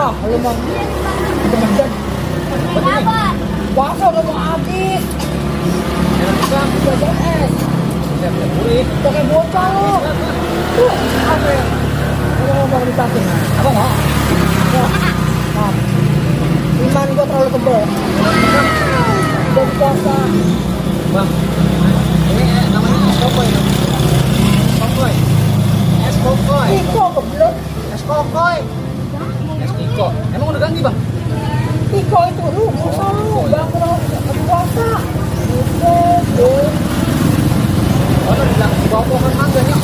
Ah, lu mah kebetulan Kenapa? puasa udah mau habis. Jajan es. Pakai bocah lu. Apa ya? Lu ngomong di samping. Apa mau? Maaf. Iman gua terlalu tebal. Dan puasa. Bang, ini namanya es kokoy. Kokoy. Es kokoy. Iko kebelet. Es kokoy. Es Iko. Emang udah ganti, Bang? Iko itu lu bang kalau puasa. Itu. Oh, udah bilang di bawah pohon mangga nih.